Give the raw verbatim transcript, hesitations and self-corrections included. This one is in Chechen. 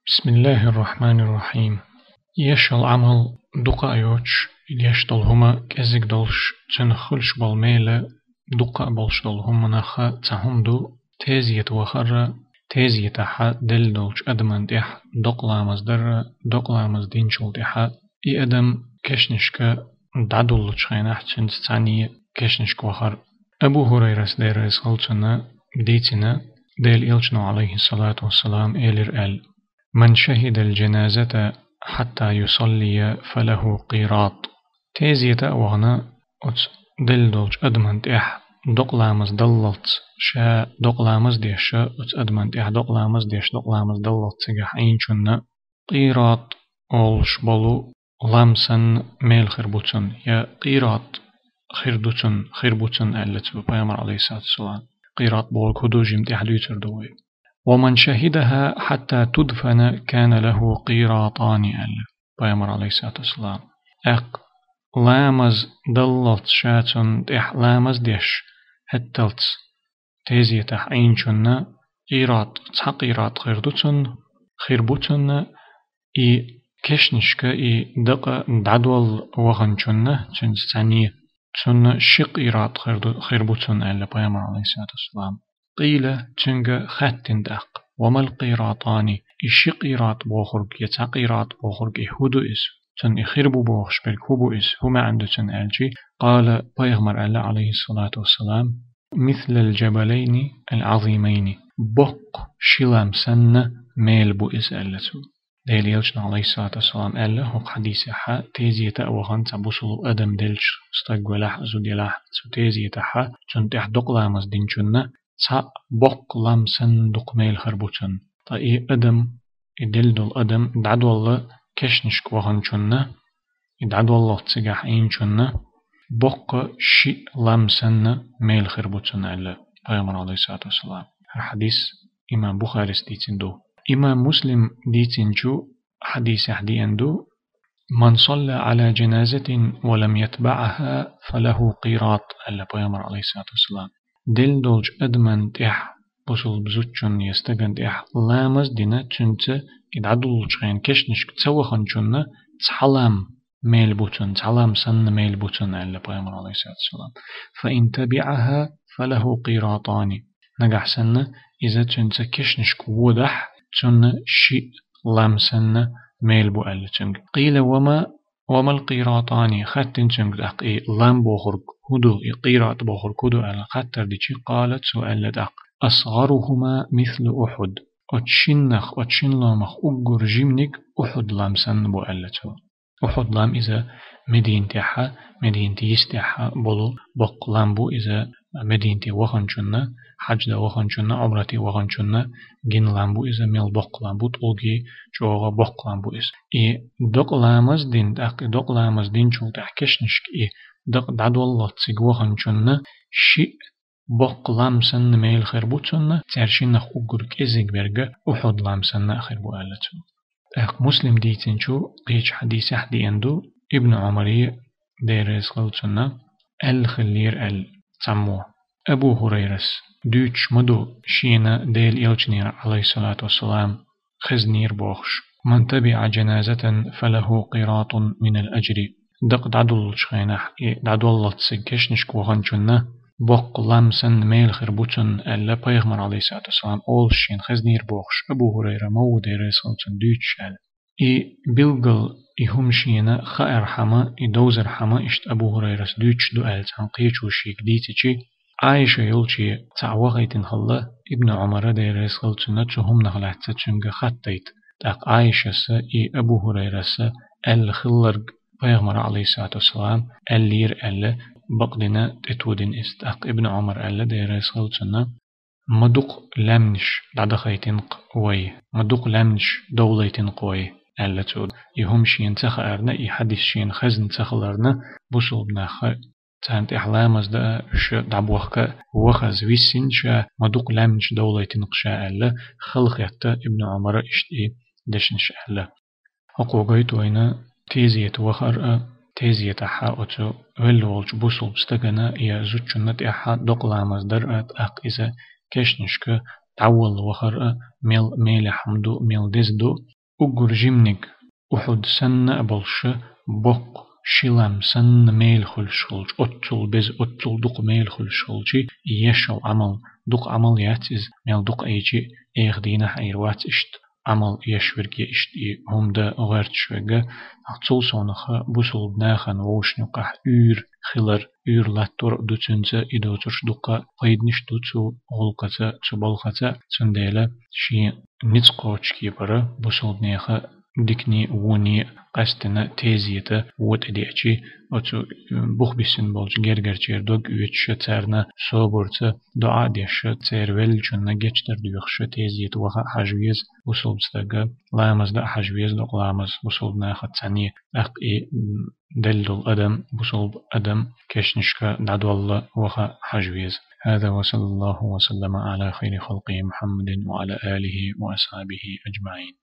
بسم الله الرحمن الرحيم. Еш йола Ӏамал дукха а йоцуш, деш долу хӀума кӀезиг долуш, цуьнах хуьлуш болу мела дукха а болуш долу хӀуманах цхьа хӀума ду тезета вахар а, тезетахь делла долчу адамна тӀехь докъа ламаз дар а, докъа ламаз динчул тӀаьхьа и адам кешнашка дӀадуллучу хенахь цуьнца цхьаьна кешнашка вахар а. Абу ХӀурайрас, Дела реза хуьлда цунна, дийцина, Делан Элчано, Ӏалайхиссалату вассалам, элира аьлла: «من شهد الجنازة حتى يصلي فله قيراط». Тезета а вахана, оцу делла долчу адамна тӀехь докъа ламаз даллалц, ша докъа ламаз деш, оцу адамна тӀехь докъа ламаз деш, докъа ламаз даллалц цигахь Ӏийначунна къират олуш болу лам санна мела хир бу цунна, я къират хир ду цунна, хир бу цунна аьлла цо, Пайхамар, Ӏалайхиссалату вассалам. Къират бохург хӀун ду, жимма тӀаьхьа дуьйцур ду вай. «ومن شهدها حتى تدفن كان له قيراطان», аьлла Пайхамар, Ӏалайхиссалату вассалам. ТӀаккха ламаз даллалц, ша цунна тӀехь ламаз деш хӀетталц тезетахь Ӏийначунна къират, цхьа къират хир ду цунна, хир бу цунна, и кешнашка и дакъа дӀадолла ваханчунна, цуьнца цхьаьна, цунна ши къират хир ду, хир бу цунна, аьлла Пайхамар, Ӏалайхиссалату вассалам. Къийла, цуьнга хаьттина тӀаккха: «وما القيراطان», и ши къират бохург, я цхьа къират бохург, и хӀун ду иза? Цунна и хир бу бохуш берг хӀун бу иза? ХӀун маьӀна ду цуьнан? аьлча, къала, Пайхамар аьлла, Ӏалайхиссалату вассалам: «مثل الجبلين العظيمين», боккха ши лам санна мела бу иза аьлла цо. Делан Элчано, Ӏалайхиссалату вассалам, аьлла хӀокху хьадисехь, тезета а вахана цхьа бусулба адам деллачу стаг велахь а, зуда елахь а, цу тезетахь цунна тӀехь докъа ламаз динчунна цхьа боккха лам санна дукха мела хир бу цунна. Ткъа и адам, и делла долу адам дӀадолла кешнашка ваханчунна, и дӀадоллалц цигахь Ӏийначунна боккха ши лам санна мела хир бу цунна, аьлла Пайхамар, Ӏалайхиссалату вассалам. ХӀара хьадис имам Бухарис дийцина ду. Имам Муслим дийцинчу хьадисехь деана ду: «من صلى على جنازة ولم يتبعها فله قيراط», аьлла Пайхамар, Ӏалайхиссалату вассалам. Делла долчу адамна тӀехь, бусулба зудчунна я стагана тӀехь ламаз дина, цуьнца и дӀадуллучу хенахь кешнашка ца ваханчунна цхьа лам мела бу цунна, цхьа лам санна мела бу цунна, аьлла Пайхамар, Ӏалайхиссалату вассалам. «فإن تبعها فله قيراطان». Нагахь санна иза цуьнца кешнашка водахь, цунна ши лам санна мела бу, аьлла цуьнга. Къийла: «وما، وما القيراطان», хаьттина цуьнга тӀаккха, и лам бохург хӀун ду, и къират бохург хӀун ду аьлла хаттар дича, къала, цо аьлла тӀаккха: «أصغرهما مثل أحد». Оцу шиннах, оцу шина ломах уггар жиманиг Ухьуд лам санна бу, аьлла цо. Ухьуд лам иза Мединатехь, Мединате йистехь болу боккха лам бу иза, Мединате ваханчунна, хьаьж дан ваханчунна, Ӏумрате ваханчунна гина лам бу иза, мел боккха лам бу, тӀулгий чӀогӀа боккха лам бу иза. И докъа ламаз дина, тӀаккха и докъа ламаз динчул тӀаьхьа кешнашка и дакъа дӀадоллалц цига ваханчунна шиъ боккха лам санна мела хир бу цунна, цаьршиннах уггар кӀезиг берг Ухьуд лам санна а хир бу, аьлла цо. ТӀаккха Муслим дийцинчу кхечу хьадисехь деана ду, Ибн Ӏумаре, Дела реза хуьлда цунна, аьлла хиллера аьлла цхьаммо: Абу ХӀурайрас дуьйцуш ма ду шена Делан Элчанера, Ӏалайхиссалату вассалам, хезнера бохуш: «من تبع جنازة فله قيراط من الأجر». Дакъа дӀадуллучу хенахь, и дӀадоллалц цига кешнашка ваханчунна боккха лам санна мела хир бу цунна, аьлла Пайхамар, Ӏалайхиссалату вассалам, олуш шена хезнера бохуш, Абу ХӀурайра ма ву, Дела реза хуьлда цунна, дуьйцуш аьлла. И билггал, и хӀума шена хаархьама, и довзархьама иштта Абу ХӀурайрас дуьйцуш ду аьлла цхьана кхечо шега дийцичи, Ӏайша йолче цхьаъ вахийтина хилла Ибн Ӏумара, Дела реза хуьлда цунна, цу хӀуманах лаьцна цуьнга хаттайта. ТӀаккха Ӏайшас и Абу ХӀурайрас аьлла хилларг Пайхамара, Ӏалайхиссалату вассалам, аьллера аьлла, бакъдина тӀетудина иза. ТӀаккха Ибн Ӏумара аьлла, Дела реза хуьлда цунна: «Ма дукха лаьмнаш дӀадахийтина-кх вай, ма дукха лаьмнаш довлийтина-кх вай», аьлла цо. И хӀума шена ца хаарна, и хьадис шена хезна ца хиларна, бусулба нах царна тӀехь ламаз дан а, уьш дӀабохка а вахаза виссина ша, ма дукха лаьмнаш довлийтина-кх ша аьлла, халахетта Ибн Ӏумара иштта и дешнаш аьлла. ХӀокхо гойту вайна тезета вахар а, тезетахь оцу велла волчу бусулба стагана я зудчунна тӀехь докъа ламаз дар а, тӀаккха иза кешнашка дӀаволла вахар а мел мелехь хӀума ду, мел деза ду. Уггар жиманиг Ухьуд санна а болуш, боккха ши лам санна мела хуьлуш хилча, оццул беза, оццул дукха мела хуьлуш хилча, еш йолу Ӏамал, дукха Ӏамал яц иза, мел дукха айчи, эха дийнахь а эр вац иштта Ӏамал еш верг я иштта и хӀума дан гӀерташ верг. Цул совнаха бусалба нахана вовшашна юкъахь уьйр хилар, уьйр латтор а ду цуьнца, и доцурш дуккха пайданаш ду цу гӀуллакхаца, цу балхаца, цундела шен ницкъ кхочуш кепара бусалба нехан дикане, воне къаьстина тезета вон тӀедеъчи, оцу, э, бух биссина болчу гергарчеран дог оьцуша, царна собарца доӀа а деша, церан веллачунна гечдар доьхуша тезета ваха а хьажа веза бусалба стага, ламаз дан а хьажа веза докъа ламаз бусалба нахаца цхьаьна, тӀаккха и, м, делла долу адам, бусалба адам кешнашка дӀадолла ваха а хьажа веза. هذا وصلى الله وسلم على خير خلقه محمد وعلى آله وأصحابه أجمعين.